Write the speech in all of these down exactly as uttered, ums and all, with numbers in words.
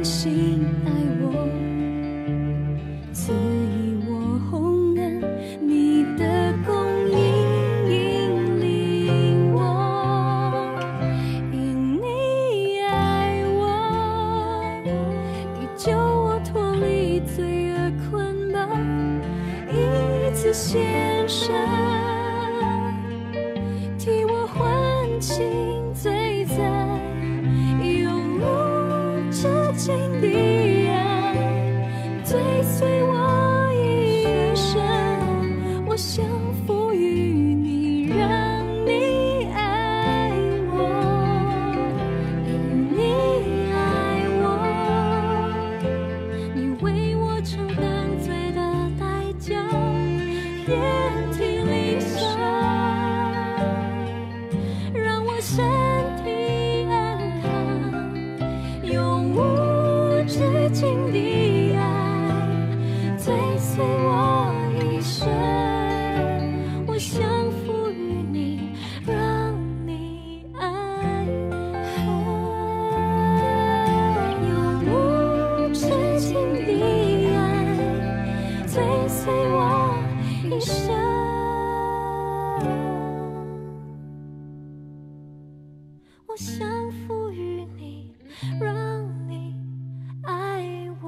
心爱我，赐予我洪恩，你的供应引领我，因你爱我，你救我脱离罪恶捆绑，一次献上。 替我还清罪债，永无止境的爱，追随我一生。我降服于你，让你爱我，因你爱我。 你为我承担罪的代价，遍体鳞伤，让我身体安康，永无止境的爱，追随我一生。我降服于你，让你 爱我，永无止境的爱，追随我一生。我降服于你，让你爱我。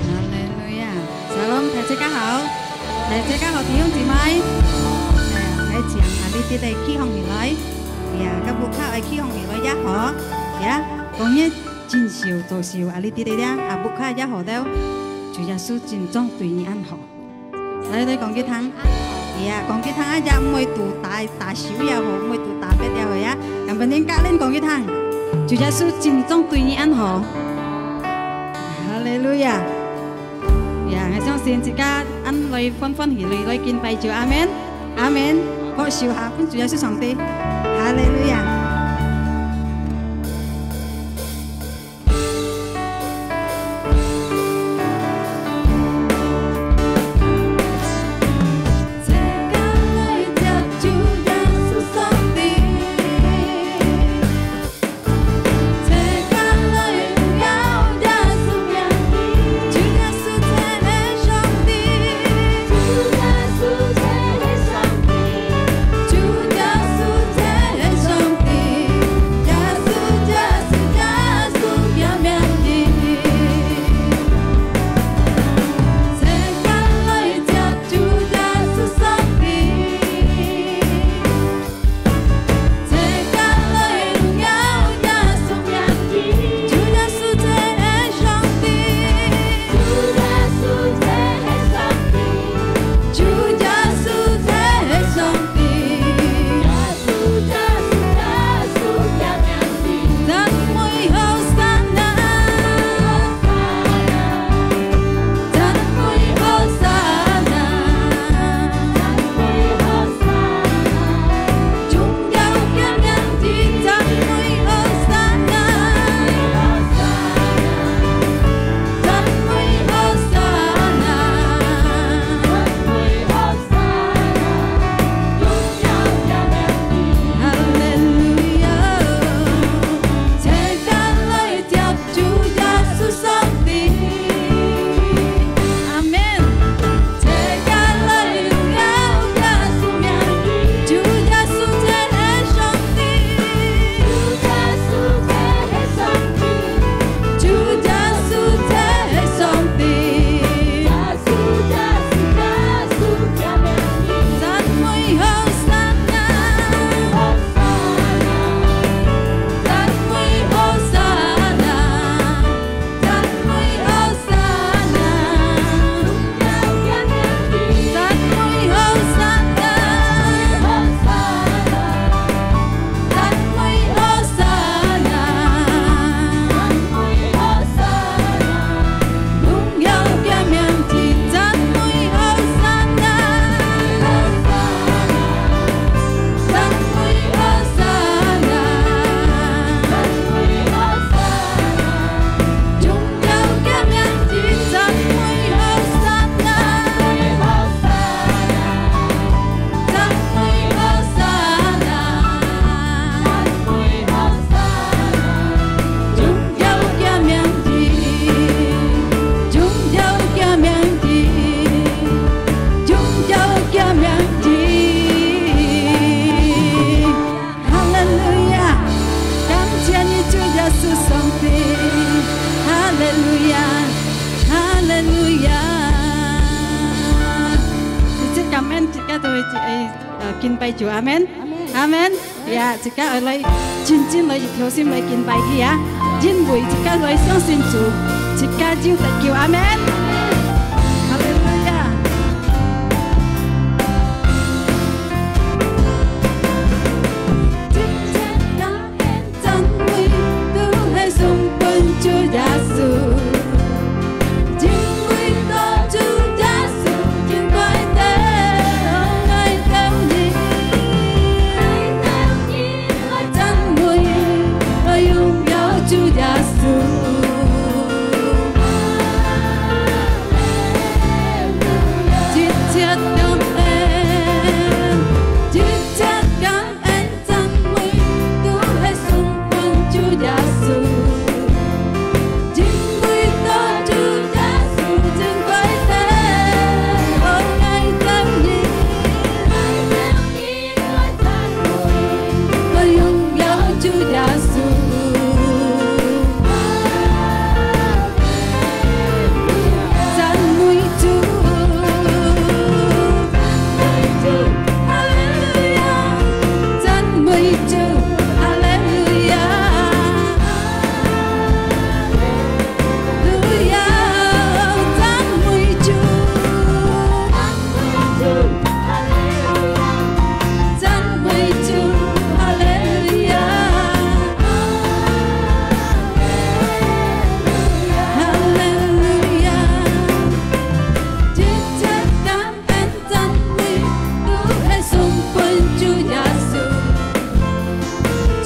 哈利路亞！Shalom，大自家好，大自家好，弟兄姊妹。哎，來請阿里弟弟企䟘起來，呀，佮屋下愛企䟘起來也好，呀，講你盡受做受阿里弟弟呀，啊，屋下也好了，主耶穌真正對你恁好。 來，來，講佢聽。呀，講佢聽啊，也毋會堵打，打手也好，毋會堵打別也好呀。Yang penting隔鄰講佢聽，主耶穌真正對你恁好。哈利路亞！呀，𠊎相信自家恁來歡歡喜喜來敬拜主，阿門，阿門。好，手下分主耶穌上帝，哈利路亞！大家都會，誒，呃，敬拜主，阿們。阿們。阿們。呀，自家愛來真正來一條心來敬拜佢啊，因為自家來相信主，自家就得救，阿們。哈利路亞。 讚美都係送分主耶穌，因為到主耶穌真快樂，𠊎兜人，𠊎兜人來讚美，來榮耀主耶穌。一切感恩，一切感恩。 讚美都係送分主耶穌，因為到主耶穌真快樂，𠊎兜人，𠊎兜人來讚美，來榮耀主耶穌。讚美主。 哈利路亞，讚美主，哈利路亞，哈利路亞，讚美主，讚美主，哈利路亞，哈利路亞，一切感 恩讚美都係送分主耶穌，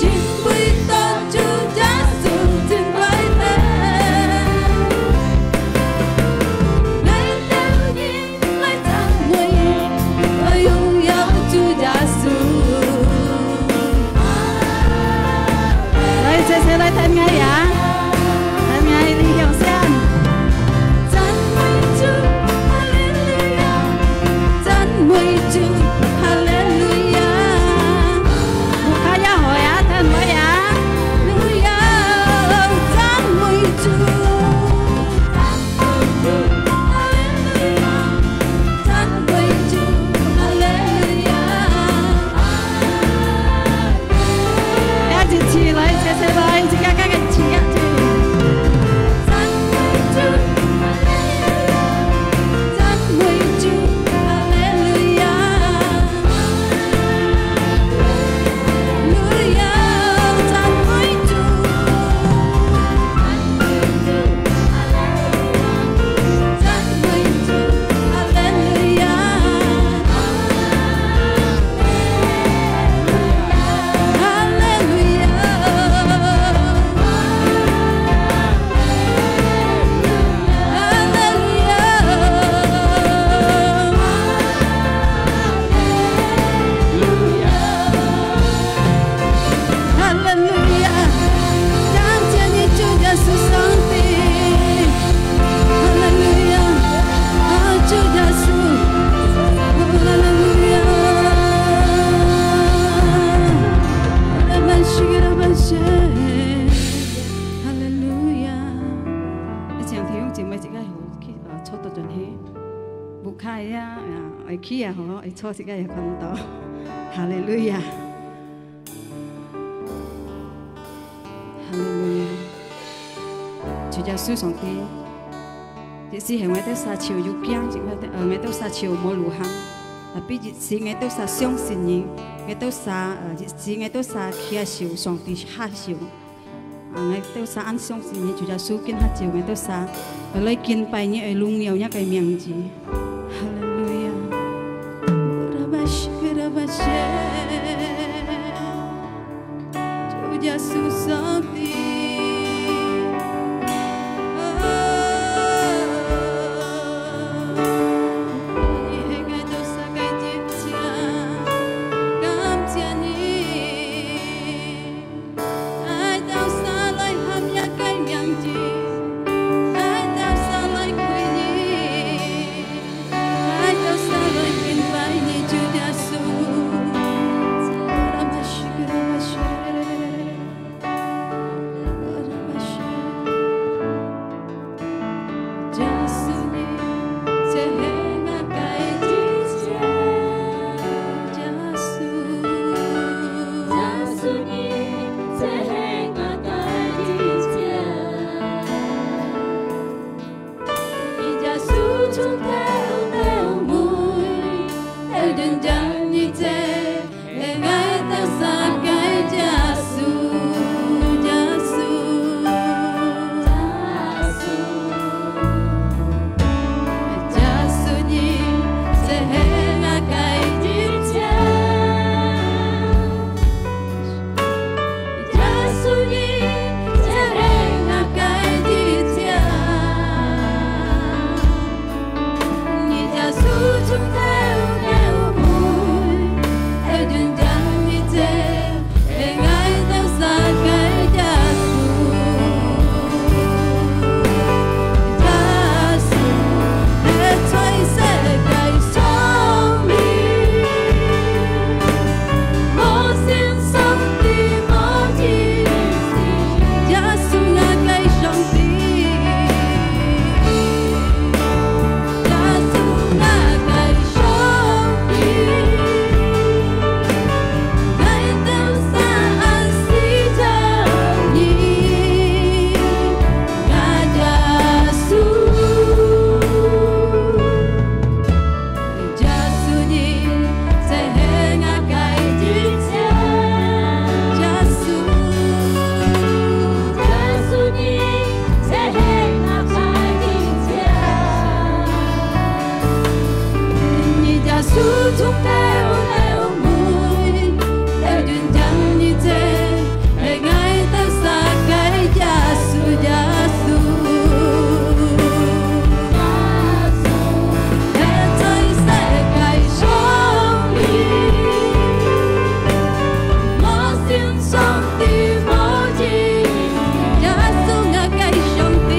因為到主耶穌真快樂，𠊎兜人來讚美，來榮耀主耶穌。 來，齊齊來彈𠊎呀，彈𠊎李香仙。讚美主，哈利路亞，讚美主，哈利路亞。屋下也好呀，彈好呀。哈利路亞，讚美主。 一起來，齊齊來，自家加个起啊！哈利路亞！感謝你，主耶穌上帝！哈利路亞！啊，主耶穌！哈利路亞！哈利路亞！一請弟兄姊妹自家好去，呃，坐到轉去。屋下呀，啊，愛去啊，好，愛坐自家也看到。哈利路亞！ 哈利路亞！主耶穌上帝，一時係𠊎兜儕手有驚，一時，呃，𠊎兜儕手無路行。Tapi一時𠊎兜儕相信你，𠊎兜儕，呃，一時𠊎兜儕擎手，上帝下手。啊，𠊎兜儕恁相信你，主耶穌今下就𠊎兜儕，呃，來敬拜你，愛榮耀你个名字。 哈利路亞！主耶穌上帝，哦，你係𠊎兜儕个一切，感謝你。 𠊎兜儕來喊若个名字，𠊎兜儕來跪你，𠊎兜儕來敬拜你，主耶穌。從頭到尾，到今朝日節，係𠊎兜儕个耶穌，耶穌，耶穌，耶穌你，就係𠊎个一切。 耶穌你，就係𠊎个一切。你耶穌從頭到尾，到今朝日節，係𠊎兜儕个耶穌。耶穌，係在世界上面 無神上帝無意思，耶穌𠊎个上帝，耶穌𠊎个上帝，𠊎兜儕恁需要你，𠊎耶穌。 耶穌你，就係𠊎个一切。耶穌，耶穌你，就係𠊎个一切。你耶穌從頭到尾，到今朝日節， 係𠊎兜儕个耶穌，耶穌，係在世界上面，無神上帝無意思，耶穌𠊎个上帝。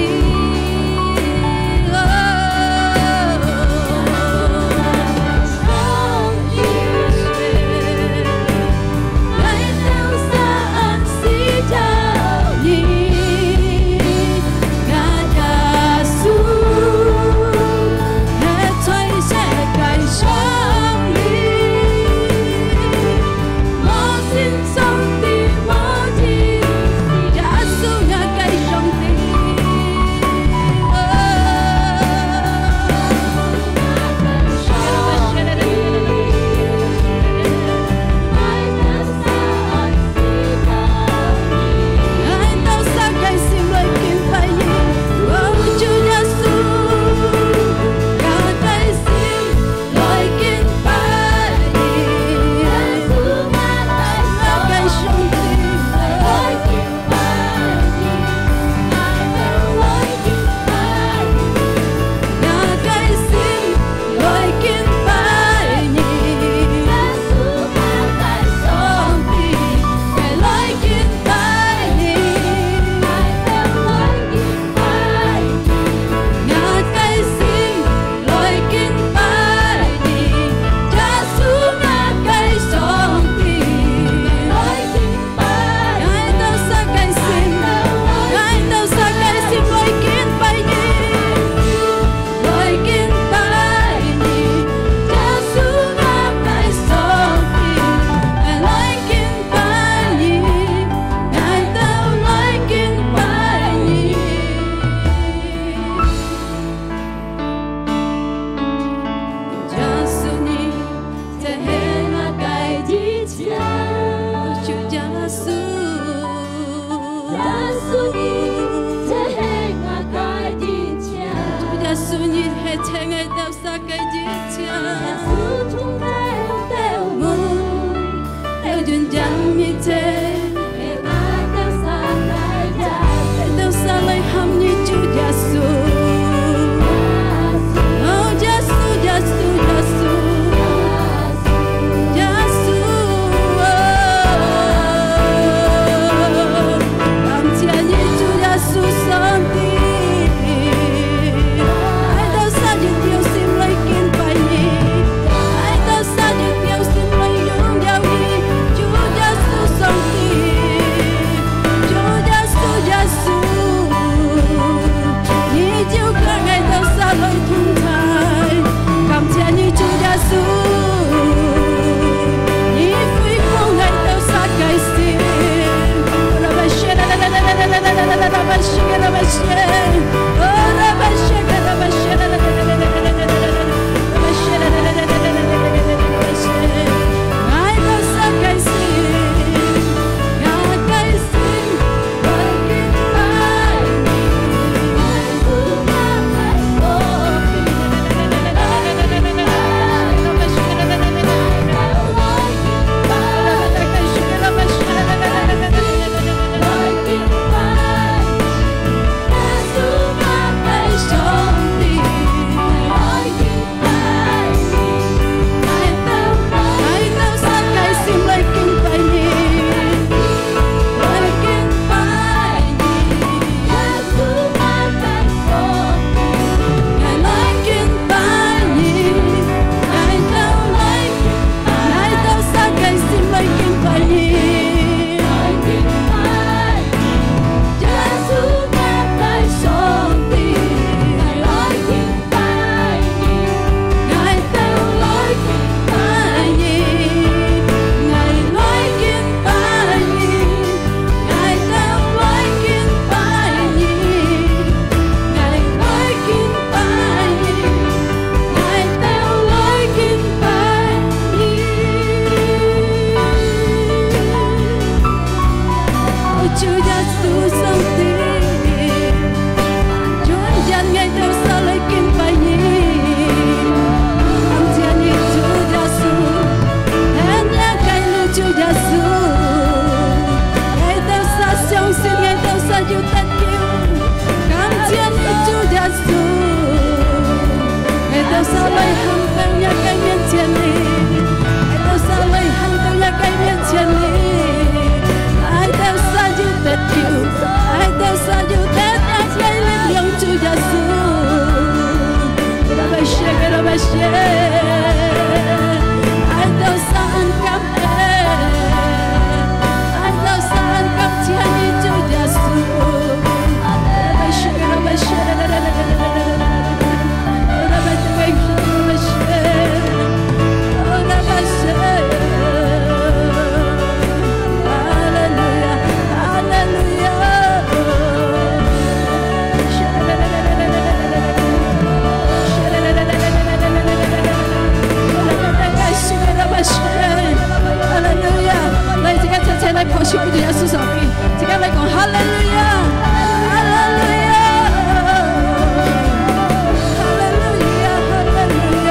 主耶穌，你就係𠊎个一切。主耶穌，你係在𠊎兜儕个一切。耶穌從頭到尾，到今朝日節，係𠊎兜儕个一切。𠊎兜儕來喊你主耶穌。哦，耶穌，耶穌，耶穌。 耶穌啊，感謝你，主耶穌上帝。𠊎兜儕一條心來敬拜你，𠊎兜儕一條心來榮耀你，主耶穌上帝。感謝，愛到山感恩，愛到山感謝你，主耶穌。哈利路亞，哈利路亞。 哈利路亞！來，自家齊齊來拍手，分主耶穌上帝。自家來講，哈利路亞！哈利路亞！哈利路亞！哈利路亞！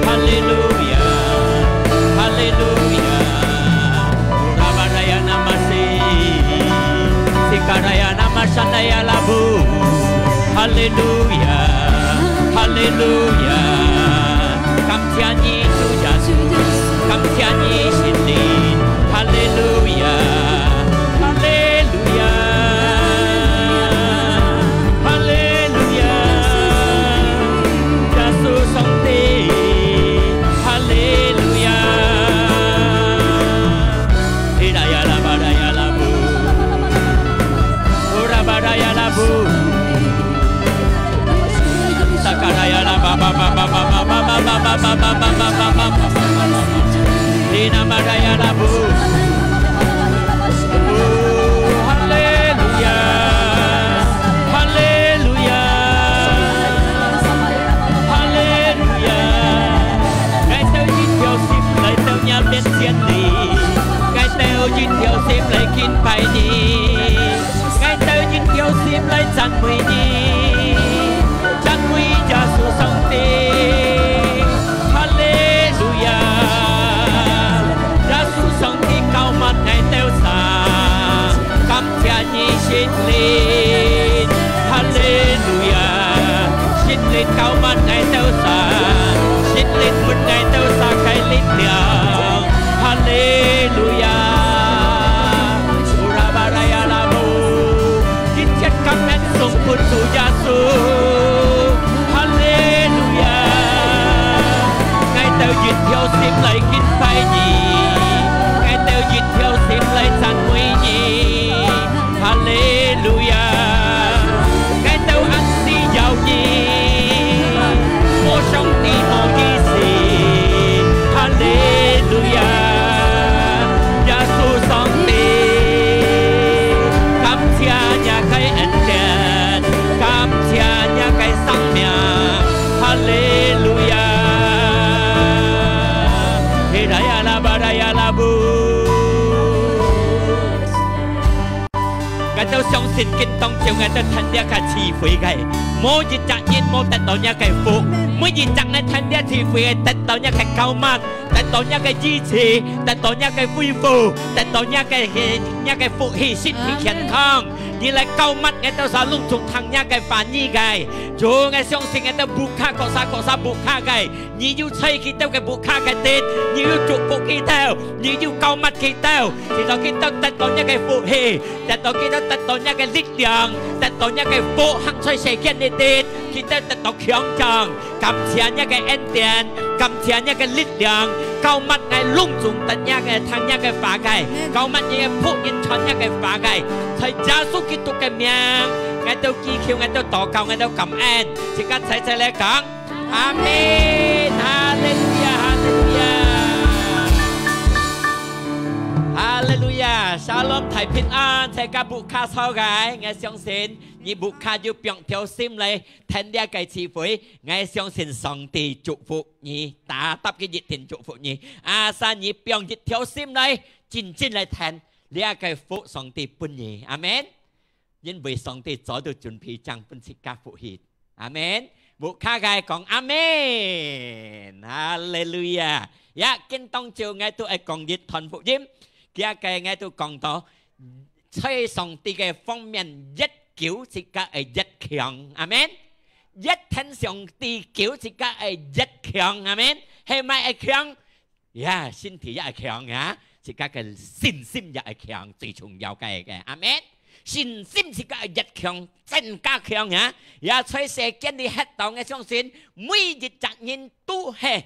Haleluya, haleluya. Urabaraya namasi, sikaraya namashanaya labu. Haleluya, haleluya. 感謝你，主耶穌，感謝你，聖靈。哈利路亞，哈利路亞，哈利路亞，耶穌上帝，哈利路亞。Hiraya la baraya la bu, ura baraya la bu. Haleluya. Haleluya. Haleluya. Haleluya. Ngai tau yit thêu sip lai tau nyam miet sien li. Ngai tau yit thêu sip lai kin pai ni. Ngai tau yit thêu sip lai chan mui ni. Chan mui Yêsu Song ti. Haleluya. Yêsu Song ti kau mat ngai tau sa. Kam sia ni sip li. Haleluya. Sip li kau mat ngai tau sa. Sip li mun ngai tau sa kai li liang. Haleluya. Ura baraya la bu. Kin chat kam men sung pun su Yêsu. Haleluya. Ngai tau yit thêu sip lai kin pai ni. Ngai tau yit thêu sip lai chan mui ni. Haleluya. Ngai tau an si yau ni. Mo Song ti mo ki si. Haleluya. Yêsu Song ti. Kam sia nia kai en tian. Kam sia nia kai sang mia. Haleluya. Hiraya la baraya la bu. Ngai tau song sin kin tong chiu ngai tau than lia ka chi fui gai. Mo yit jak yin mo tat tau nia kai fu. Mo yit jak nai than lia chi fui gai tat tau nia kai kau mat. Tat tau nia kai yi chi. Tat tau nia kai fui fu. Tat tau nia kai nia kai fu hi sin hi kian kang. Ni lai kau mat ngai tau sa lung chung thang nia kai fa ni gai. Chu ngai song sin ngai tau bu kha kau sa kau sa bu kha gai. 你有在佢兜个屋下个地，你有祝福佢兜，你有膏抹佢兜，直到佢兜得到若个福氣，直到佢兜得到若个力量，得到若个福行在世間个地，佢兜得到強壯。感謝若个恩典，感謝若个力量，膏抹𠊎攏總得若个聽若个話个，膏抹若个僕人傳若个話个，在耶穌基督个名，𠊎兜祈求，𠊎兜禱告，𠊎兜感恩，自家齊齊來講。 阿門。哈利路亞，哈利路亞。哈利路亞，Shalom，大平安，在家屋下坐个，𠊎相信你屋下有放條心來聽這个聚會，𠊎相信上帝祝福你，大大个一定祝福你。Asal你放一條心來，真真來聽，這个福上帝分你。阿門。 因為上帝早就準備正分自家福氣。阿門。屋下个講阿門。哈利路亞。呀，今當晝𠊎都愛講一段福音，今个𠊎都講到，在上帝个方面，一求自家愛一強。阿門。一聽上帝求自家愛一強。阿門。係麼个強？呀，身體也會強啊，自家个信心也會強，最重要个个。阿門。信心自家會越強，增加強啊。也在世間裡歇到，𠊎相信每一隻人都係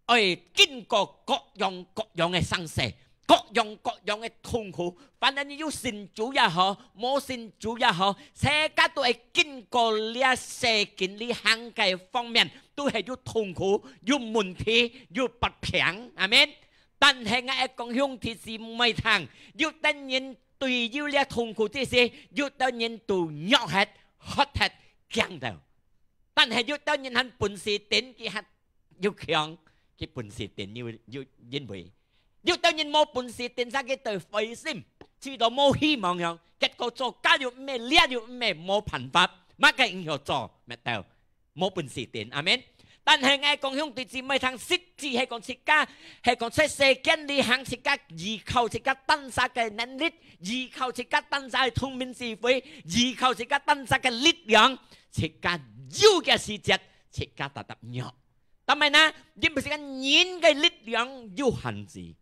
愛經過各樣各樣个生死，各樣各樣个痛苦。反正你有信主也好，無信主也好，自家都會經過這世間裡行个方面，都係有痛苦、有問題、有不平。阿門。但係𠊎愛講兄弟姊妹聽，有兜人對有這痛苦之時，有兜人都弱忒、渴忒、驚到。但係有兜人還本事頂，佢還有強，佢本事頂，有，有，因為有兜人無本事頂，自家對灰心，試到無希望樣，結果做，該又毋係，這又毋係，無辦法，麼个毋曉做，乜到，無本事頂。阿門。但係𠊎講兄弟姊妹聽，實際係講自家，係講在世間裡行，自家依靠自家單儕个能力，依靠自家單儕个聰明智慧，依靠自家單儕个力量，自家有个時節，自家tetap弱。但係呢，因為自家人个力量有限制。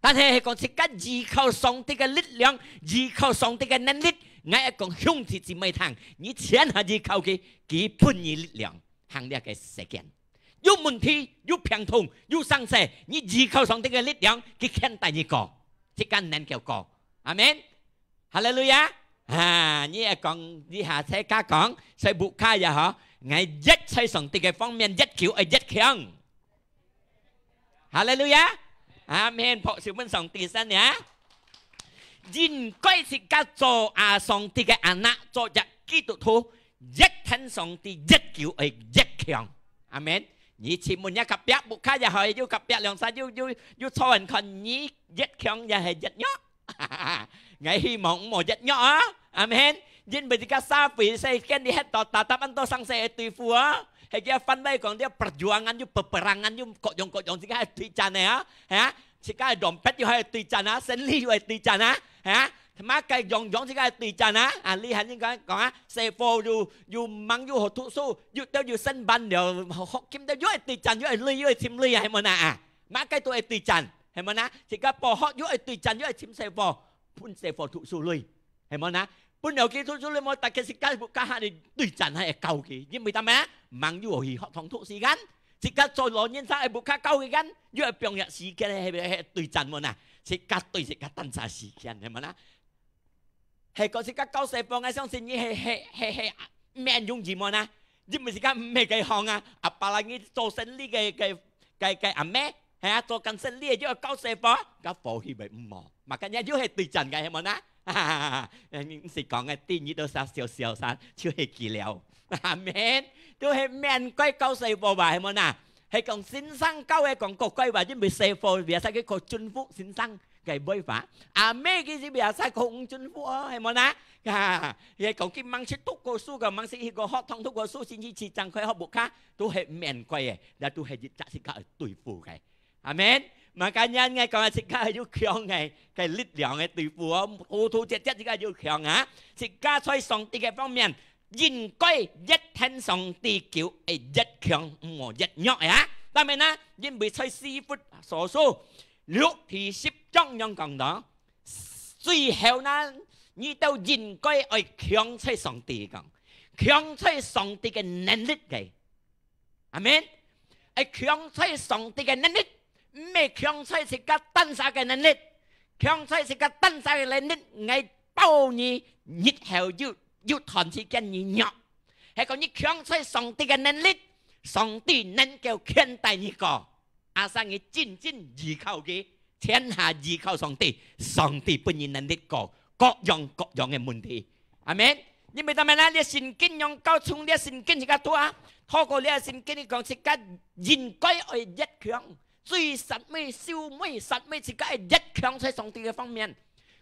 但係係講自家依靠上帝个力量，依靠上帝个能力，𠊎愛講兄弟姊妹聽，你全下依靠佢，佢分你力量，行這个世間。有問題，有病痛，有生死，你依靠上帝个力量，佢牽帶你過，自家能夠過。阿門。哈利路亞！啊，你也講，你下自家講，在屋下也好，𠊎越在上帝个方面，越久會越強。哈利路亞！阿門！拍手分上帝先呀！應該自家做啊上帝个anak，做隻基督徒，越跈上帝越久會越強。阿門！你去問若隔壁，屋下也好，有隔壁兩儕，有，有，有坐人看，你越強也係越弱。 𠊎希望毋好越弱啊！阿門！因為自家社會世間裡歇到tetap恁多生死愛對付啊！係个翻來講，這perjuangan，有peperangan，有各樣各樣，自家愛對戰个啊！係啊！自家个dompet又愛對戰啊，生理又愛對戰啊！係啊！麼个樣樣自家愛對戰啊！啊，你還應該講啊，細伙又，又吂又好讀書，又，又升班了，學，學金了，又愛對戰，又愛鐳，又愛尋鐳啊，係無哪啊？麼个都愛對戰。 係無哪？自家補學又愛對戰，又愛尋細伙，分細伙讀書鐳，係無哪？分了佢讀書鐳無，逐个自家屋下下裡對戰，還會教佢，因為做麼？吂有去學堂讀時間，自家做老人儕愛屋下教佢間，又愛放若時間，係，係對戰無哪？自家對自家單儕時間，係無哪？ 係講自家教細伙，𠊎相信你係，係，係，係，免容易無哪？因為自家毋係該行啊，apalagi做生理个，个，个，个阿姆，係啊，做工生理个又愛教細伙，該火氣會毋好。Makanya又係對戰个，係無哪？毋使講个，第二到三小小三，就係佢了。阿門。都係免該教細伙吧，係無哪？係講先生教个講過該話，因為細伙biasa佢過政府先生 个話法。阿姆佢係biasa講政府哦，係無哪？啊，佢講佢吂識讀過書个，吂識去過學堂讀過書，先至去正開學屋下，都係免怪个，也都係一隻自家愛對付个。阿門。Makanya𠊎講啊，自家有強个，个力量个對付哦，好好姐姐自家有強啊，自家在上帝个方面，應該越跈上帝久會越強，毋好越弱啊。但係呢，因為在師傅所書 六第十章樣講到，最後呢，你兜應該愛強在上帝講，強在上帝个能力个。阿門。愛強在上帝个能力，毋係強在自家單儕个能力，強在自家單儕个能力，𠊎包你日後有，有段時間你弱。係講你強在上帝个能力，上帝能夠牽帶你過。 Asal你真真依靠佢，全下依靠上帝，上帝分你能力過各樣各樣个問題。阿門。因為做麼呢？這聖經樣教，從這聖經自家讀啊，透過這聖經你講自家應該愛越強，最煞尾、收尾、煞尾自家愛越強在上帝个方面。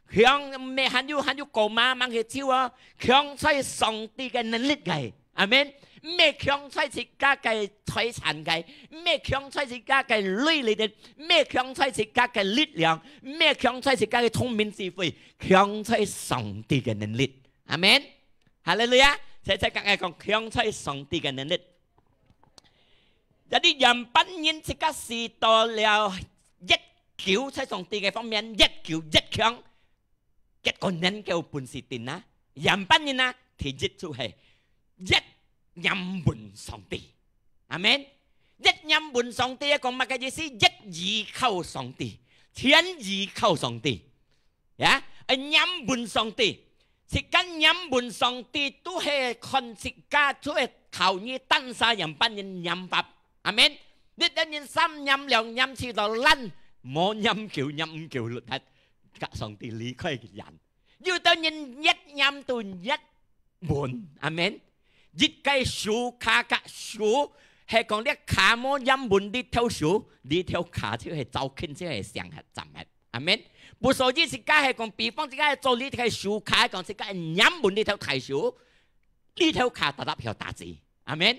強，毋係還有，還有koma吂去搶啊，強在上帝个能力个。阿門。毋係強在自家个財產个，毋係強在自家个鐳鐳个，毋係強在自家个力量，毋係強在自家个聰明智慧，強在上帝个能力。阿門。哈利路亞！齊齊同𠊎講，強在上帝个能力。 Jadi，樣般人自家試到了越求在上帝个方面，越求越強，結果能夠本事定啊。仰般人啊，第一就係越念問上帝。阿門。越念問上帝，講麼个意思？越依靠上帝，全依靠上帝。呀，愛念問上帝，自家念問上帝，都係看自家，都係靠你單儕仰般人念法。阿門。你等人三念兩念去到爛，無念久念毋久，摎上帝離開个人。有兜人越念都越問，阿門。一个手，卡个手，係講你卡無念問，你條手，你條卡就係走近，就係想核站核。阿門。不所以自家係講，比方自家係做你个手卡，講自家係念問你條大手，你條卡tetap曉打字。阿門。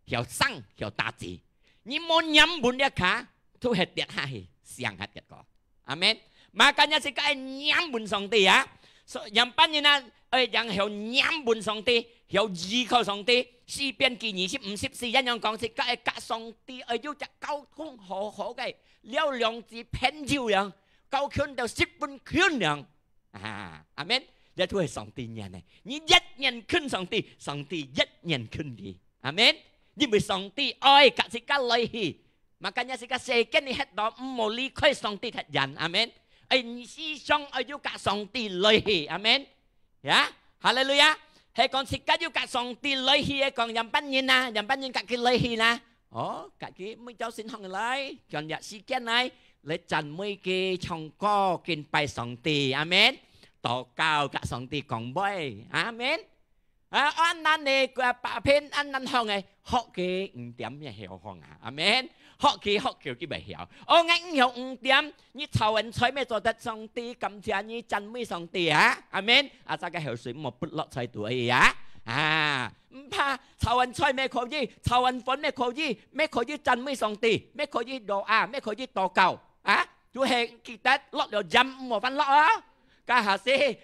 曉生曉打字。你無念問這卡，都係跌下去，想核結果。阿門。Makanya自家愛念問上帝啊。所以仰般人啊，愛仰曉念問上帝，曉依靠上帝。詩篇記二十五十四一樣講，自家愛佮上帝愛有隻溝通好好个，了兩隻朋友樣，交近到十分近樣。啊，阿門。這就係上帝念个。你越念近上帝，上帝越念近你。阿門。因為上帝愛佮自家來去。Makanya自家世間你歇到，毋好離開上帝忒遠。阿門。愛你時常愛有佮上帝來去。阿門。呀，哈利路亞。係講自家有佮上帝來去个，講仰般人啊，仰般人佮佢來去啦。哦，佮佢每朝晨起來，將這時間來，來讚美佢，唱歌，敬拜上帝。阿門。禱告，佮上帝講話。阿門。啊，恁難个，啊，白天恁難學个，學佢五點也曉學啊。阿門。學佢學久佢會曉。哦，𠊎毋曉五點，你炒碗菜乜做得，上帝，感謝你，讚美上帝啊。阿門。啊，這个口水毋好潑落菜肚而已啊。啊，毋怕，炒碗菜乜可以，炒碗飯乜可以，乜可以讚美上帝，乜可以doa，乜可以禱告啊。就係記得落了鹽，毋好翻落哦。該下時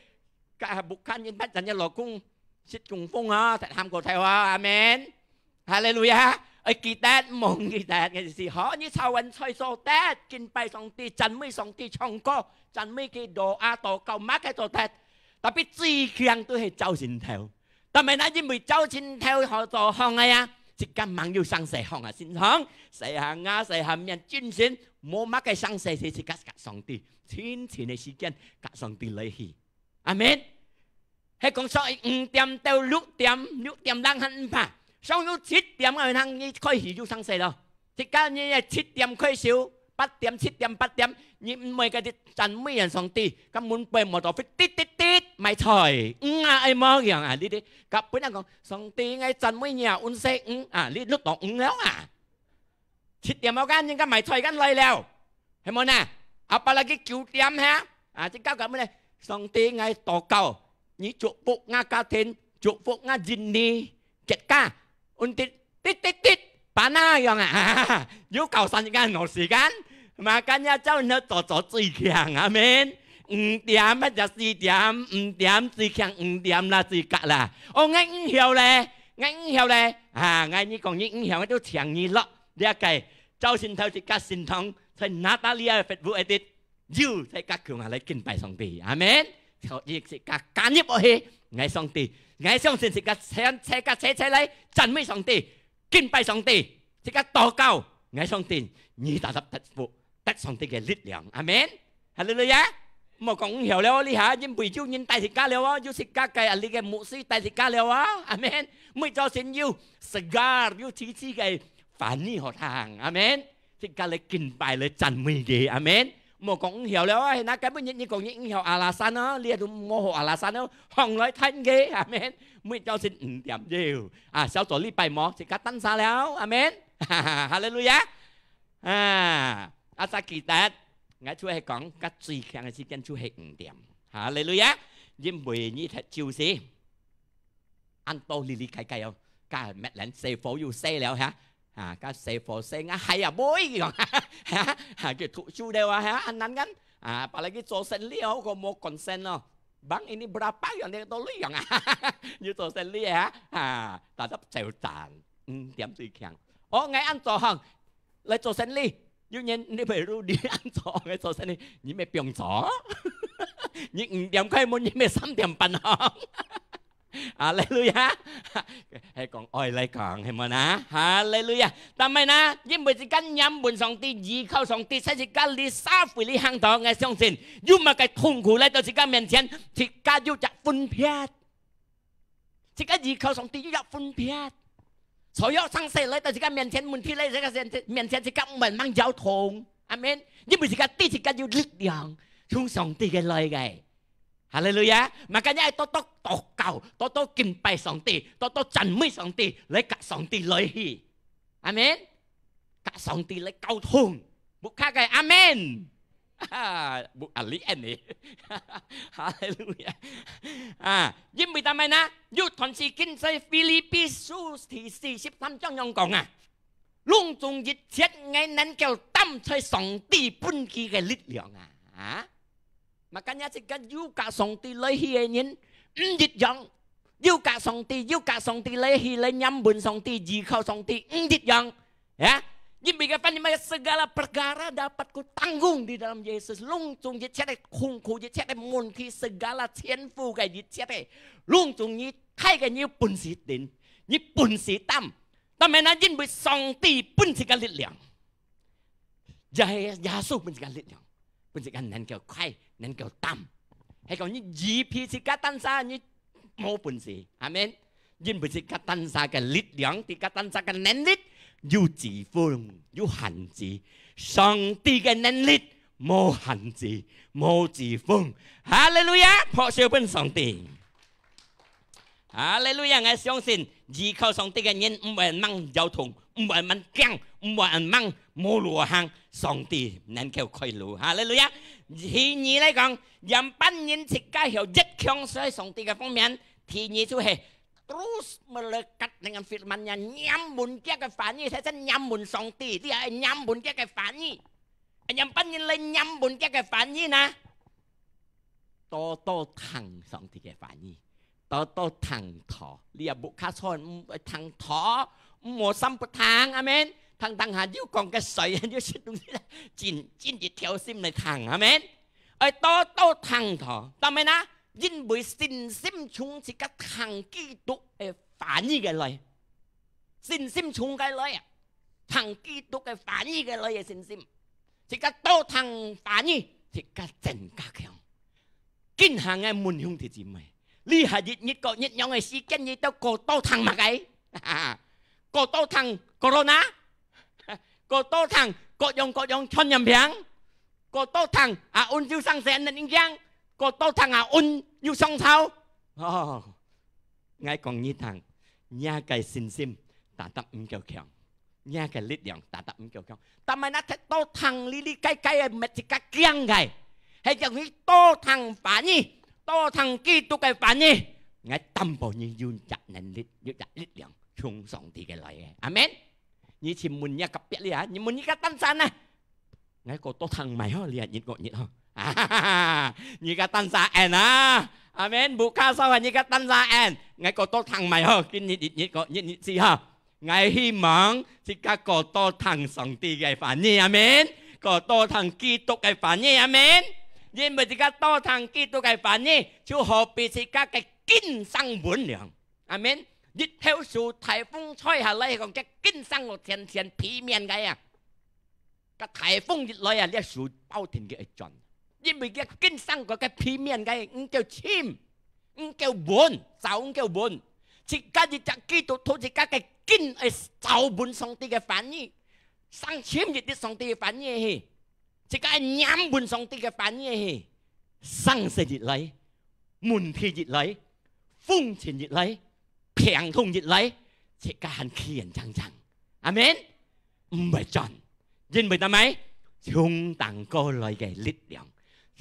Kak bukan你bát jangan老公識中風啊，忒喊過頭啊，阿門。哈利路亞！愛記得，毋好毋記得个意思。好，你炒碗菜做得，敬拜上帝，讚美上帝，唱歌，讚美佢，doa禱告，麼个做得。Tapi最強都係朝晨頭。但係呢，因為朝晨頭好做項个啊，自家吂有生勢項啊，心腸，勢下牙，勢下面，精神，無麼个生勢，係自家佮上帝，清晨个時間，佮上帝來去。 阿門。係講所以五點到六點，六點零還毋怕，上有七點个人你開始有生勢咯。自家你七點開始，八點、七點、八點，你毋會个讚美人上帝，該門背摩托飛滴滴滴，買菜，魚啊，愛無樣啊，你哋，該本人講，上帝，𠊎讚美你啊，阮細魚啊，你摝到魚了啊。 七點好間，人家買菜間來了，係無呢？Apalagi九點哈，啊，這个根本呢，上帝，𠊎禱告，你祝福𠊎家庭，祝福𠊎印尼，結果，問題，滴滴滴，panas樣啊，有搞三間，有時間，makanya朝晨早早最強，阿門。五點或者四點，五點最強，五點啦，最格啦。哦，𠊎毋曉咧，𠊎毋曉咧，啊，𠊎你講你毋曉，𠊎就請你落。 這个朝晨頭自家聖堂，在Natalia个Facebook edit，又在家共下來敬拜上帝。阿門。所以自家加入落去，𠊎上帝，𠊎相信自家齊，齊家齊齊來讚美上帝，敬拜上帝，自家禱告，𠊎相信你tetap得福，得上帝个力量。阿門。 哈利路亞！莫講毋曉了哦，這下因為有人帶自家了哦，有自家个啊，你个牧師帶自家了哦，阿門。每朝晨有segar，有滋滋个話語好聽，阿門。自家來敬拜，來讚美佢，阿門。莫講毋曉了哦，那根本你，你講你毋曉alasan哦，你都無好alasan哦，行來聽佢，阿門。每朝晨五點鐘，啊，小組禮拜無，自家單儕了，阿門。哈利路亞！ 啊，啊，再記得，𠊎就係講，該最強个時間就係五點。哈利路亞！因為你忒晝時，恁多哩哩開開哦，該滅人細火又細了哈，啊，該細火細啊，還也會用，哈，哈，就讀書了啊，哈，恁難kan，啊，apalagi做生理哦，个無concern咯，bang ini berapa樣，你都利用啊，你做生理啊，啊，tetap走賺，五點最強。哦，𠊎恁做行，來做生理，有人你會如你恁早个做生意，你乜放早，你五點開門，你乜三點半哦。哈利路亞！係講愛來講，係無呢？哈利路亞！但係呢，因為自家仰望上帝，依靠上帝，使自家這社會裡行到，𠊎相信，有麼个痛苦來到自家面前，自家有隻分別。自家依靠上帝有隻分別。所有生事來到自家面前，問題來自家面前，自家毋會吂搖動。阿門。因為自家知自家有力量，從上帝个來个。哈利路亞！Makanya愛多多禱告，多多敬拜上帝，多多讚美上帝，來佮上帝來去。阿門。佮上帝來溝通，毋卡个。阿門。啊，無啊，你恁呢？哈利路亞！啊，因為但係呢，有段時間在腓立比書第四，十三章樣講啊，攏總一切𠊎能夠擔在上帝分佢个力量啊。啊？Makanya自家有佮上帝來去个人，毋一樣。有佮上帝，有佮上帝來去，來仰望上帝，依靠上帝，毋一樣。Ya，因為个翻譯麼个，segala perkara dapat kutanggung di dalam Yesus。攏總一切个痛苦，一切个問題，segala全部个一切个，攏總你大个你有本事頂，你本事擔。但係呢，因為上帝分自家力量。 耶，耶穌分自家力量，分自家能夠開，能夠擔。係講你依憑自家單儕，你無本事。阿門。因為自家單儕个力量，自家單儕个能力，有止風，有限制。上帝个能力無限制，無止風。哈利路亞！拍手分上帝。 哈利路亞！𠊎相信依靠上帝个人，毋會吂搖動，毋會吂驚，毋會吂無路行，上帝能夠開路。哈利路亞！第二來講，仰般形自家曉越強在上帝个方面。第二就係terus melekat dengan firman-Nya，仰望厥个話語，大聲仰望上帝，你愛仰望厥个話語。仰般形來仰望厥个話語呢？ 多多聽上帝个話語，多多聽道。你也無較錯，毋聽道，毋好三不聽，阿門。聽聽下又講个誰，又食東西，真，真一條心來聽，阿門。愛多多聽道，但係呢，因為信心從自家聽基督个話語个來。 信心從該來啊，聽基督个話語个來个信心。自家多聽話語，自家增加強。今下个問兄弟姊妹，這下日日過日樣个時間，你兜過多聽麼个？過多聽corona？過多聽各樣各樣傳染病？過多聽啊，恩就生死能影響？過多聽啊，恩又相吵？哦， 𠊎講你聽，若个信心tetap毋夠強，若个力量tetap毋夠強。但係若忒多聽哩哩該該个，乜自家驚个。係講你多聽話語，多聽基督个話語，𠊎擔保你有隻能力，有隻力量，從上帝个來个。阿門。你去問若隔壁哩啊，你問你个單儕啊， 𠊎過多聽麼个吼，這日過日吼。你个單儕恁啊，阿門。無較少啊，你个單儕恁。𠊎過多聽麼个吼，今日日日過日日子吼。𠊎希望自家過多聽上帝个話語，阿門。過多聽基督个話語，阿門。因為自家多聽基督个話語，就好比自家个根生穩了，阿門。日頭樹大風吹下來，講个根生落天天皮面个啊。 該颱風一來啊，這樹包定个會轉，因為佢根生過个皮面个毋夠深，毋夠穩，抓毋夠穩。自家一隻基督徒，自家个根愛抓穩上帝个話語，生深入去上帝个話語去，自家愛黏穩上帝个話語去，生事一來，問題一來，風塵一來，病痛一來，自家還企硬正正。阿門。 毋會轉，因為做麼个？從頂高來个力量，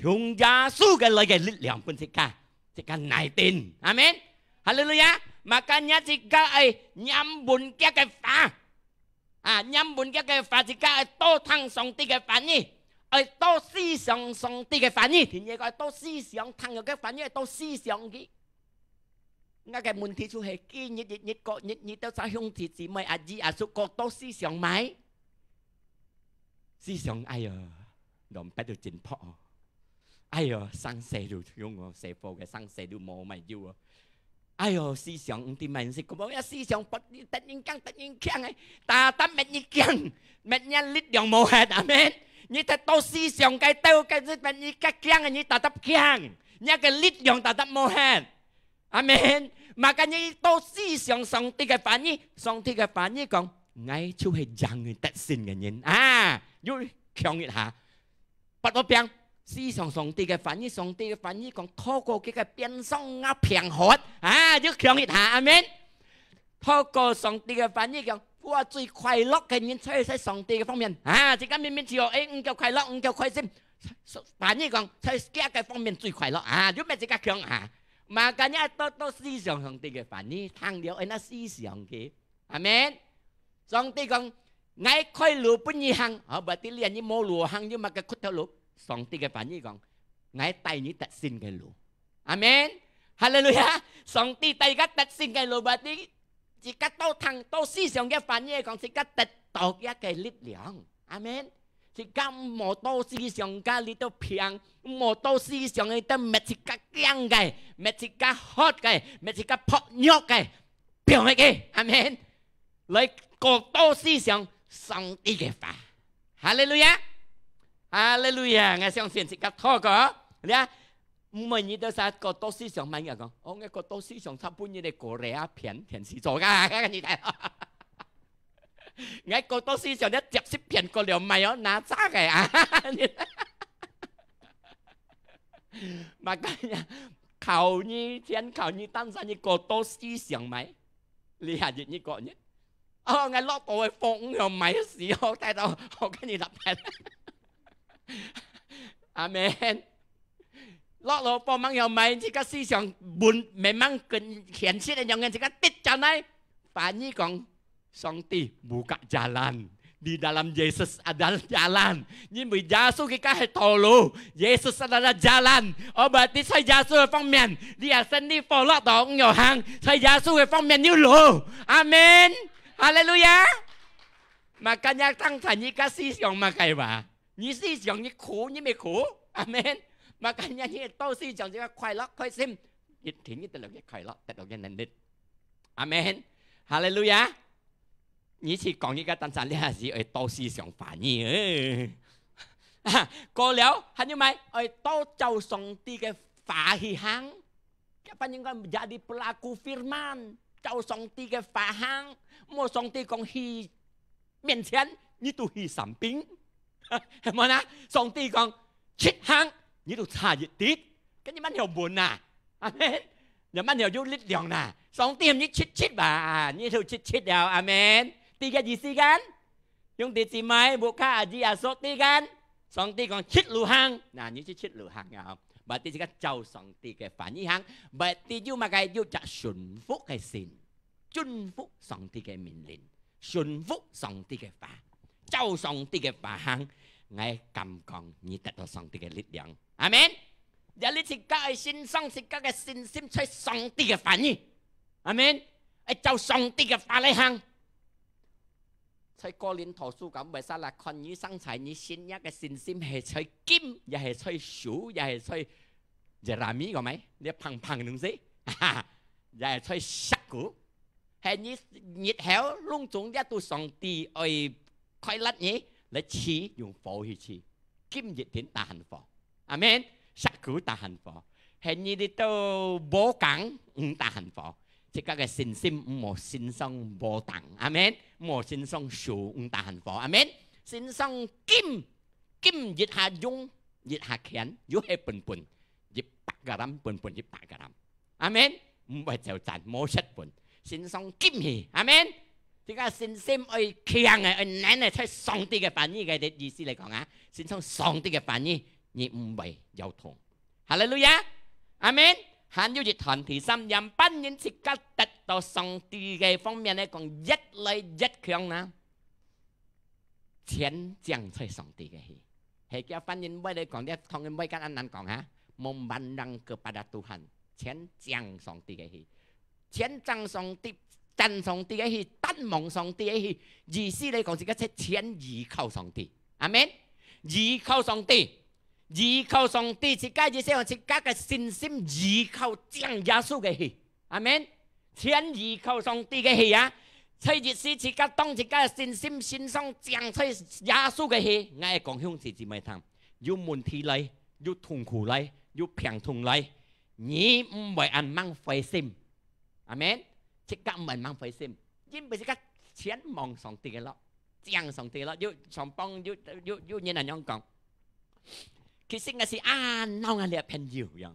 從耶穌个來个力量分自家，自家耐頂。阿門。哈利路亞！Makanya自家愛黏穩厥个話，啊，黏穩厥个話，自家愛多聽上帝个話語，愛多思想上帝个話語。第二个愛多思想，聽个話語愛多思想佢。 𠊎个問題就係，今日日日過日，你兜儕兄弟姊妹、阿姨阿叔過多思想麼个？思想，哎呀，兩百都真薄哦。哎呀，生死都用哦，細伙个生死都無買有哦。哎喲，思想毋知麼事，講呀，思想不，你突然間，突然間哎，tetap乜你驚，乜你力量無忒，阿門。你得到思想个，到个，乜你个驚，你tetap驚，你个力量tetap無忒。 阿門。Makanya你多思想上帝个話語，上帝个話語講，𠊎就係贏得勝个人啊！又強一下，不過變思想上帝个話語，上帝个話語講，透過佢个鞭傷𠊎平安啊！又強一下，阿門。透過上帝个話語講，𠊎最快樂个人就係在上帝个方面啊！自家明明就誒，毋夠快樂，毋夠開心，話語講，在佢个方面最快樂啊！又乜自家強啊！ Makanya多多思想上帝个話語，聽了愛拿思想佢。阿門。上帝講，𠊎開路分你行，哦，berarti你無路行，又麼个屈頭路？上帝个話語講，𠊎帶你得勝个路。阿門。哈利路亞！上帝帶个得勝个路，berarti自家多聽、多思想个話語，講自家得到佢个力量。阿門。 自家毋好多思想个裡肚病，毋好多思想个裡肚乜自家驚个，乜自家渴个，乜自家薄弱个，放下佢，阿門。來過多思想上帝个話。哈利路亞，哈利路亞！𠊎相信自家透過，你看，毋會你兜儕過多思想，麼人講，哦，𠊎過多思想，差不多你个過來啊，騙騙死做个，你睇。 𠊎過多思想，你接十遍過了，買哦，哪扎个啊？Makanya，靠你，全靠你，單單你過多思想買。你下日你過日，哦，𠊎落到个風，𠊎買死哦，帶到我跟你落敗。阿門。落落幫忙要買，自家思想，memang跟現實个樣，自家跌下來。話語講， 上帝buka jalan. Di dalam Yesus ada jalan. 因為耶穌佢个係道路，耶穌adalah jalan。哦，berarti在耶穌个方面，你个生理火落到有行，在耶穌个方面有路。阿門。哈利路亞。Makanya當在你个思想麼个話？你思想你苦，你乜苦。阿門。Makanya你多思想，你个快樂、開心，一定你得到个快樂，得到个能力。阿門。哈利路亞。 你去講一個單單，你還係愛多思想話語。啊，過了，還有麼个？愛多照上帝个話去行。Kapan應該jadi pelaku firman，照上帝个話行。莫上帝講去面前，你就去生病。係無啦？上帝講去行，你就差一滴。跟你慢條問啊。阿門。 你慢條有力量啦。上帝喊你直直吧，你就直直了。阿門。知个意思kan？兄弟姊妹，buka adik aso知kan？上帝講直路行，那你就直路行啊。Berarti自家照上帝个話語行，berarti有麼个？有隻順服个心，順服上帝个命令，順服上帝个話，照上帝个話行，𠊎敢講你得到上帝个力量。阿門。 Jadi自家愛信上自家个信心在上帝个話語。阿門。愛照上帝个話來行。在哥林多書講，毋係salah，看你生在你信仰个信心係在金，也係在樹，也係在jerami，講咩？你碰碰東西，也係在石骨。 係你日後攏總這都上帝愛快樂你，來試，用火去試。金一定tahan火。阿門。石骨tahan火。係你這兜無講，毋tahan火。自家个信心毋好信上無當。阿門。毋好信上樹，毋tahan火。阿門。信上金，金一下用，一下牽，又係笨笨，一百gram，笨笨一百gram。 阿門。毋會走散，無失分，信上金去。阿門。這个信心愛強个，愛能个，在上帝个話語个意思來講啊，信上上帝个話語，你毋會搖動。哈利路亞。阿門。還有一段，第三點，半人自家得到上帝个方面來講，越來越強啦。 全掌在上帝个去。係叫番人話來講，你同人話恁難講哈，memandang kepada Tuhan，全掌上帝个去，全掌上帝，掌上帝个去，單望上帝个去，意思來講，自家全依靠上帝。阿門。依靠上帝，依靠上帝，自家意思講自家个信心依靠正耶穌个血。阿門。全依靠上帝个血啊！在一時自家當自家个信心、信上正在耶穌个血，𠊎講兄弟姊妹聽，有問題來，有痛苦來，有病痛來，你毋會恁樣灰心。阿門。自家毋會恁樣灰心，因為自家全望上帝个咯，正上帝咯。有上幫有有有人恁樣講，其實𠊎係恁惱𠊎這朋友樣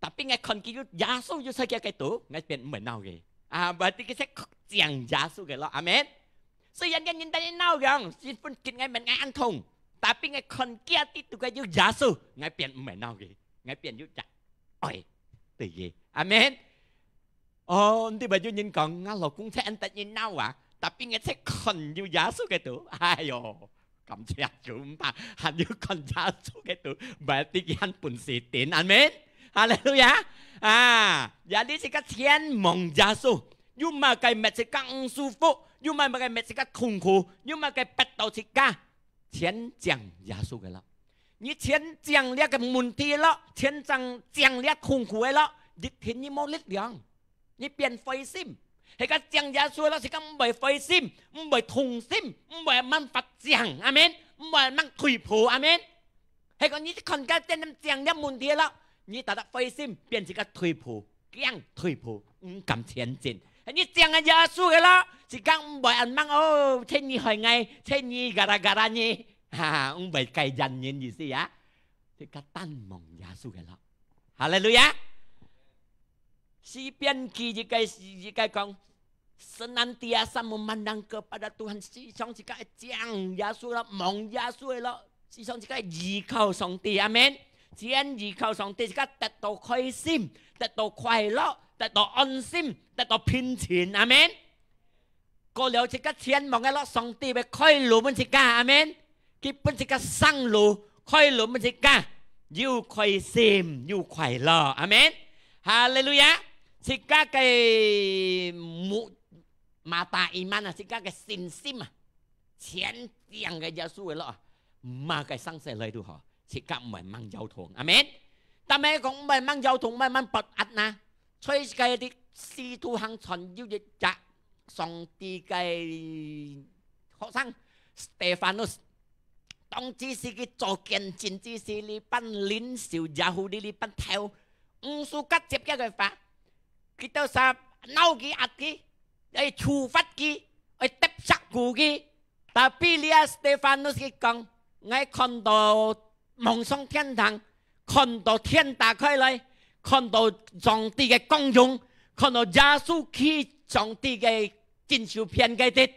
，tapi𠊎看佢有耶穌有在佢个肚，𠊎變毋會惱佢。啊，berarti佢係正耶穌个咯，阿門。雖然个人等於惱樣，十分緊𠊎面𠊎恁痛，tapi𠊎看佢个肚个有耶穌，𠊎變毋會惱佢，𠊎變有隻愛對佢，阿門。哦，你話有人講，啊，老公在恁得人惱啊，tapi𠊎在看有耶穌个肚，哎喲，感謝主，毋怕，還有看耶穌个肚，berarti佢還本事點，阿門。哈利路亞！啊，也你自家全望耶穌，有麼个搣自家毋舒服，有麼个搣自家痛苦，有麼个逼到自家，全正耶穌个咯。你全正這个問題咯，全正正這痛苦个咯，一天你無力量。 你變灰心。係个正耶穌咯，自家毋會灰心，毋會痛心，毋會恁樣發癢，阿門。毋會恁樣退步，阿門。係講你看个點點正了問題咯，你大大灰心，變自家退步，驚退步，毋敢前進。你正个耶穌个咯，自家毋會恁樣哦，請你害𠊎，請你gara-gara你，哈哈，毋會該樣人意思啊。自家單望耶穌个咯。哈利路亞！ 詩篇記一个一个講，senantiasa memandang kepada Tuhan，時常自家愛正耶穌咯，望耶穌个咯，時常自家依靠上帝，阿門。全依靠上帝，自家得到開心，得到快樂，得到安心，得到平靜，阿門。 過了自家全望个咯，上帝會開路分自家，阿門。佢分自家生路，開路分自家，又開心又快樂，阿門。哈利路亞！自家个目-，mata iman啊，自家个信心啊，全正个耶穌个咯，麼个生事來都好，自家毋會吂搖動，阿門。但係講毋會吂搖動，毋會吂不安啊。 在該个使徒行傳有一隻上帝个學生Stefanus，當之時佢做見證之時，這班領袖Yahudi這班頭，毋suka接佢个話，佢兜儕惱佢、壓佢，愛處罰佢，愛抌石牯佢。Tapi這Stefanus佢講：「𠊎看到望上天堂， 看到天打開來，看到上帝个光榮，看到耶穌企上帝个正手片个地。」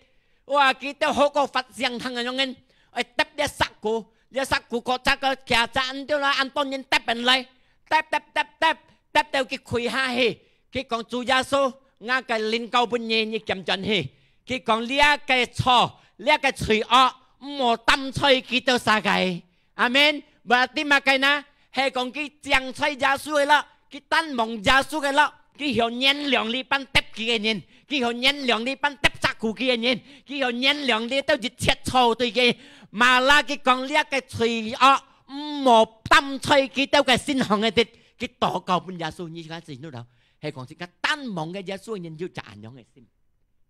哇，佢兜好過發聲筒恁樣个，愛抌這石牯，這石牯過隻个徛隻恁多啦，恁多人抌等來，抌抌抌抌，抌到佢跪下去。佢講：「主耶穌，𠊎个靈交分你，你撿轉去。」佢講：「這个錯，這个罪惡，毋好擔在佢兜儕个。」 阿門。Berarti麼个呢？係講佢正在耶穌个咯，佢單望耶穌个咯，佢曉原諒這班抌佢个人，佢曉原諒這班抌石牯佢个人，佢曉原諒這兜一切錯對佢。Malah佢講這个罪惡毋好擔在佢兜个身項个地，佢禱告分耶穌，你看真有道，係講自家單望个耶穌个人有隻恁樣个心。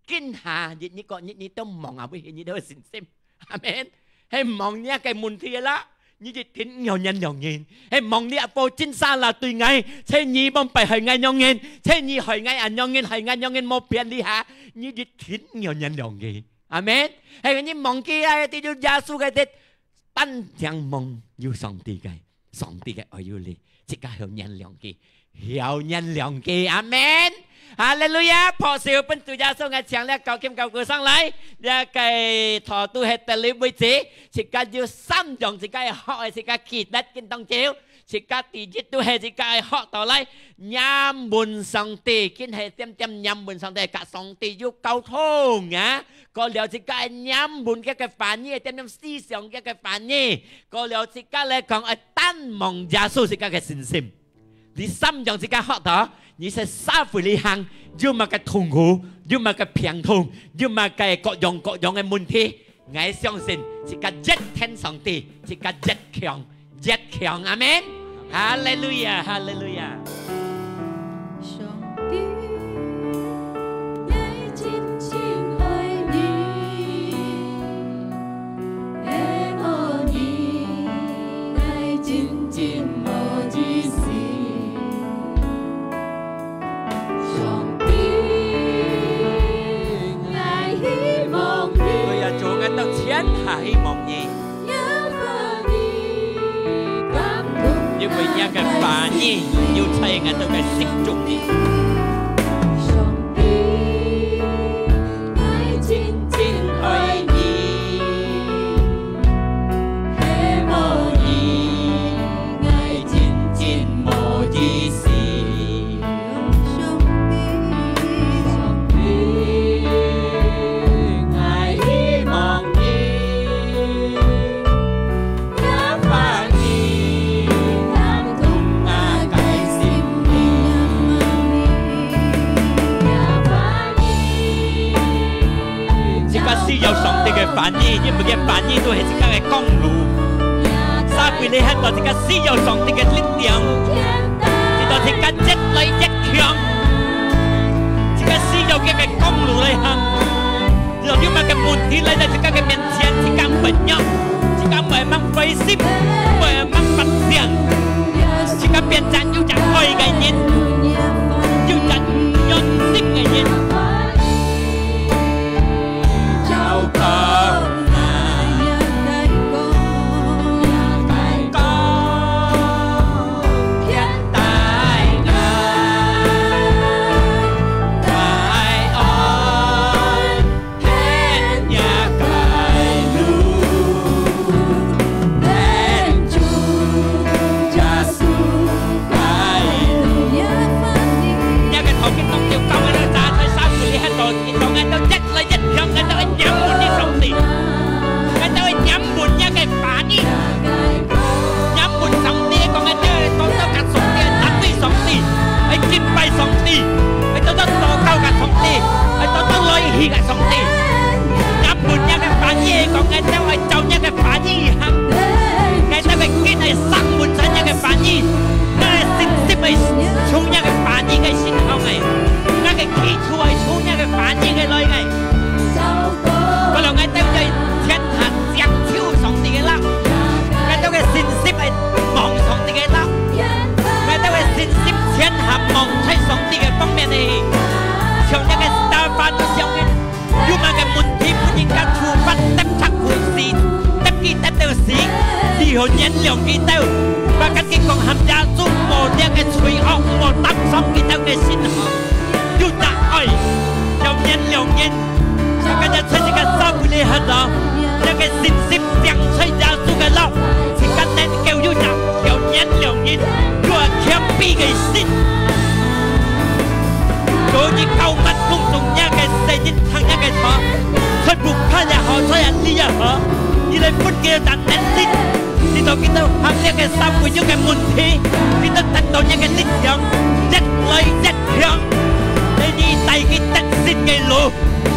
今下日你講日日都望啊，會日日都有信心。阿門。係望你个問題啦，你一定毋曉原諒人。係望你阿婆真沙啦對𠊎，請你莫拜害𠊎樣人，請你害𠊎恁樣人，害𠊎樣人無變這下，你一定毋曉原諒佢。阿門。係你望佢啊，這有耶穌个地， 單淨望有上帝个，上帝个愛有你，自家曉原諒佢，曉原諒佢。阿門。哈利路亞！拍手分主耶穌，𠊎請這交琴交鼓上來，這个頭都係得力位置，自家有三樣自家愛學个，自家記得緊當久。 自家第一都係自家愛學到來，念問上帝，緊係點點念問上帝，佮上帝有溝通啊。過了自家愛念問佢个話語，點點思想佢个話語。過了自家來講，愛單望耶穌自家个信心。這三樣自家學到，你係社會裡行，有麼个痛苦，有麼个病痛，有麼个各樣各樣个問題， 𠊎相信自家越跈上帝，自家越強，越強。阿門。哈利路亞，哈利路亞。上帝，𠊎真真愛你，係無你，𠊎真真無意思。 上帝，𠊎希望你。對啊，主，𠊎兜全下希望你。因為若个話語有在𠊎兜个心中裡。上帝，𠊎真真愛你。 係無你，𠊎真真無意思。上帝，上帝，𠊎希望你，若話語感動𠊎个心靈。 自家需要上帝个話語，因為个話語都係自家个光路。撒回你很多，自家需要上帝个力量，直到自家越來越強。自家需要佢个光路來行。有麼个問題來到自家个面前，自家毋會弱，自家毋會吂灰心，毋會吂發餳，自家變成有隻愛个人，有隻用心个人。 若个頭巾當中高个咧，站在山上，你看到，你講个都一來一向，𠊎兜愛仰望你上帝，𠊎兜愛仰望若个話語，仰望上帝，講个都愛多多甲上帝，愛讚美上帝，愛敬拜上帝，愛多多禱告甲上帝，愛多多來去甲上帝。 仰望若个話語，講𠊎兜愛照若个話語行，𠊎兜个根愛生存在若个話語，若个信心愛從若个話語个身上來，若个基礎愛從若个話語个來个。過了𠊎兜愛全下接受上帝个話，𠊎兜个信心愛望上帝个話，𠊎兜个信心全下望在上帝个方面个，像若个Stephanus樣个。 有麼个問題，分人家處罰，得著佢死，得佢得到死，你好原諒佢兜。Bahkan佢講，喊耶穌無這个罪惡，無擔上佢兜个身項。有隻愛，要原諒人。Bahkan這在自家社會裡很多，這个信息講出耶穌个路，自家能夠有隻要原諒人，有謙卑个心。 主你膏抹攏總若个細人，聽若个道，在屋下也好，在屋裡也好，你來分佢兜能力，使到佢兜行這个社會有个問題，佢兜得到若个力量，越來越強。你帶佢得勝个路。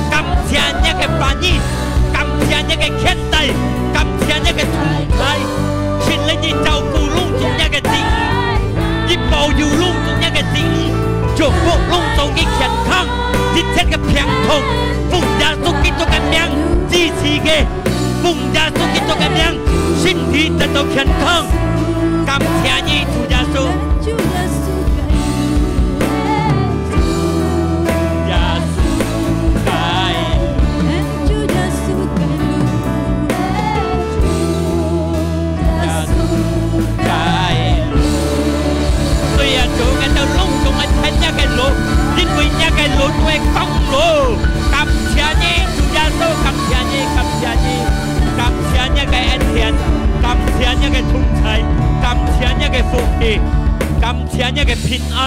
感謝若个話語，感謝若个牽帶，感謝若个同在。神你照顧攏總若个子女，你保佑攏總若个子女，祝福攏總个健康，一切个病痛，奉耶穌基督个名，醫治佢，奉耶穌基督个名，身體得到健康。感謝你，主耶穌。 耶穌个路，耶穌个路，耶穌个路。對啊，主，𠊎兜攏總愛跈若个路，因為若个路就係光路。感謝你，主耶穌，感謝你，感謝你，感謝若个恩典，感謝若个同在，感謝若个福氣，感謝若个平安，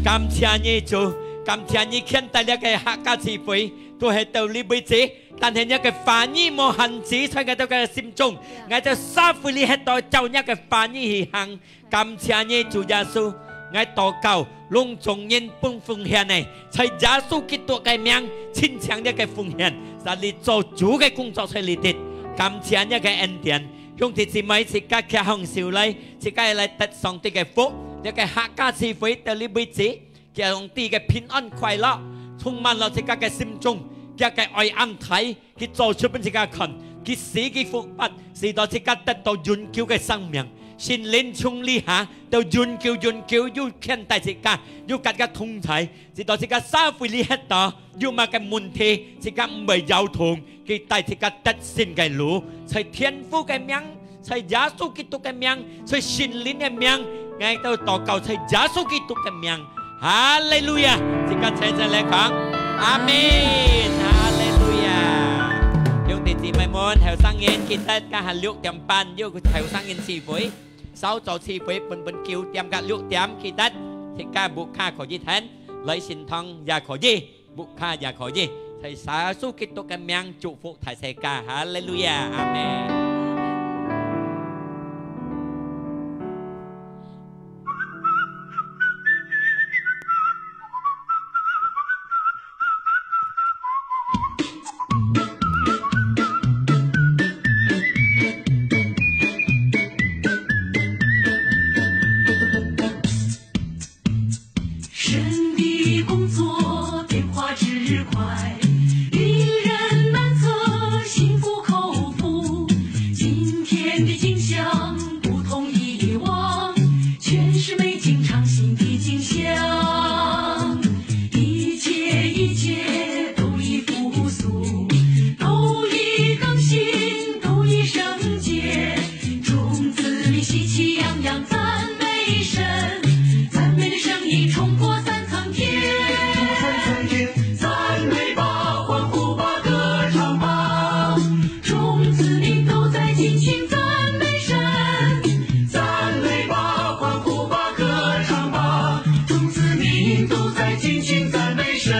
感謝你，主。 感謝你牽帶這个客家聚會，都係到這為止。但係若个話語無限制在𠊎兜个心中，𠊎兜社會裡歇到照若个話語去行。感謝你，主耶穌， 𠊎禱告，攏總人分奉獻呢，在耶穌基督个名，清淨這个奉獻，在你做主个工作在裡底。感謝你个恩典，兄弟姊妹，自家擎䟘手來，自家來得上帝个福。這个客家聚會到這為止，願上帝个平安快樂充滿了自家个心中，佢个愛恁大， 佢做出分自家看，佢死佢復活，使到自家得到永久个生命。聖靈從這下到永久永久有牽帶自家，有佮自家同在，使到自家社會裡歇到，有麼个問題，自家毋會搖動，佢帶自家得勝个路，在天父个名，在耶穌基督个名，在聖靈个名，𠊎兜禱告在耶穌基督个名。 哈利路亞！自家齊齊來講，阿門，哈利路亞！兄弟姊妹們，後生人記得，今下六點半有後生人聚會，小組聚會，本本九點到六點，記得，自家屋下可以聽，來聖堂也可以，屋下也可以，在耶穌基督个名祝福大自家，哈利路亞，阿門。 神的工作变化之快，令人难测心服口服。今天的景象不同以往，全是美景赏心的景象。一切，一切都已复苏，都已更新，都已圣洁。 众子民喜气洋洋赞美神，赞美的声音冲破三层天。赞美吧，欢呼吧，歌唱吧，众子民都在尽情赞美神。赞美吧，欢呼吧，歌唱吧，众子民都在尽情赞美神。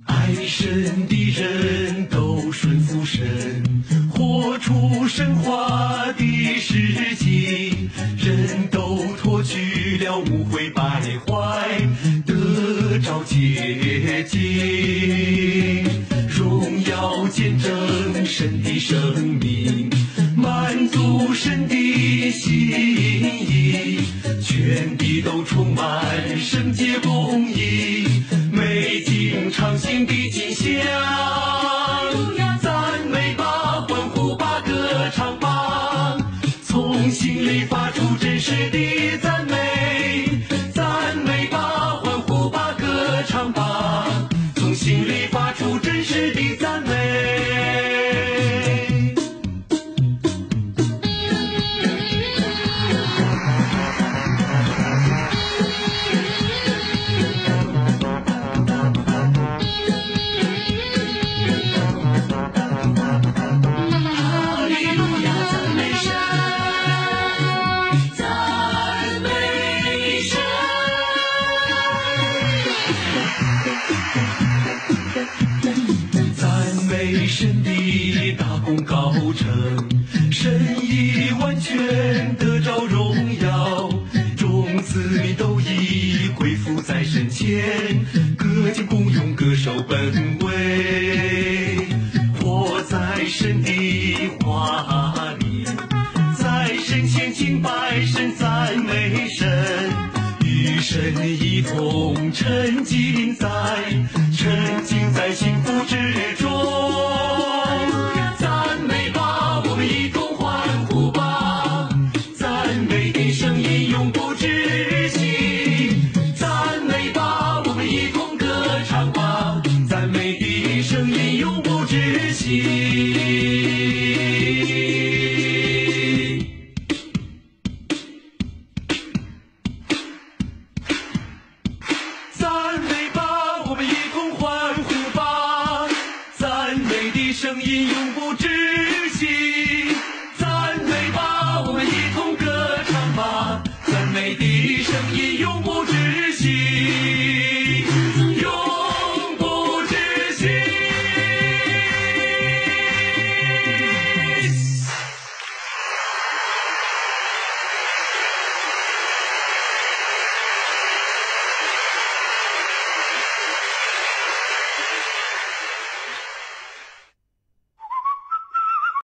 爱神的人都顺服神，活出神话的实际，人都脱去了污秽败坏，得着洁净。荣耀见证神的生命，满足神的心意。 全地都充满圣洁公义，美景赏心的景象。赞美吧，欢呼吧，歌唱吧，从心里发出真实的赞美。赞美吧，欢呼吧，歌唱吧，从心里发出真实的赞美。 赞美神的大功告成，神已完全得着荣耀，众子民都已归服在神前，各尽功用，各守本位，活在神的华里，在神前敬拜神，赞美神，与神一同沉浸在